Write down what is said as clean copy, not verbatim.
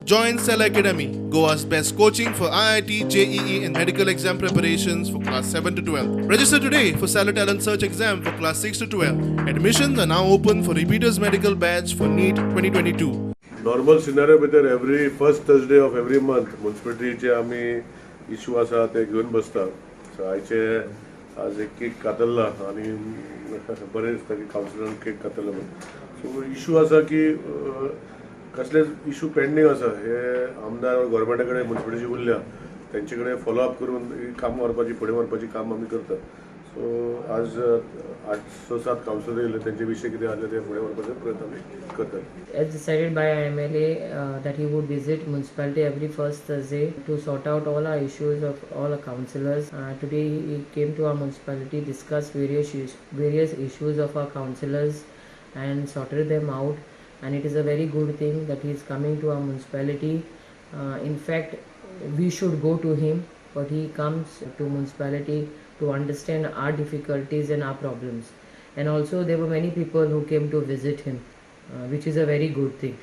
Join Cell Academy, Goa's best coaching for IIT, JEE, and medical exam preparations for class 7 to 12. Register today for Stellar Talent Search exam for class 6 to 12. Admissions are now open for repeaters medical batch for NEET 2022. Normal scenario भितर every first Thursday of every month मुन्सिपालिटीचे आमी issue आसा ते घेवन बसता. So आयचे आज एक cake कातरला आनी बरें दिसता की कावन्सिलरान केक कातरला म्हणून. सो इशू आसा की कसलेच इशू पेंडींग आसा हे आमदार, गोवोरमेंटा कडेन मुन्सिपालिटीची उरल्या, तेंचे कडेन फॉलो अप करून ही कामां व्हरपाची, फुडें व्हरपाची काम आमी करतात. सो आज आठ स सात कावन्सिलर येयले, तेंचे विशय कितें आसले ते फुडें व्हरपाचो प्रयत्न आमी करतात. As decided by our MLA that he would visit municipality every first Thursday to sort out all our issues of all our councillors. Today he came to our municipality, discussed various issues of our councillors and sorted them out. And it is a very good thing that he is coming to our municipality. In fact, we should go to him, but he comes to municipality to understand our difficulties and our problems. And also there were many people who came to visit him, which is a very good thing.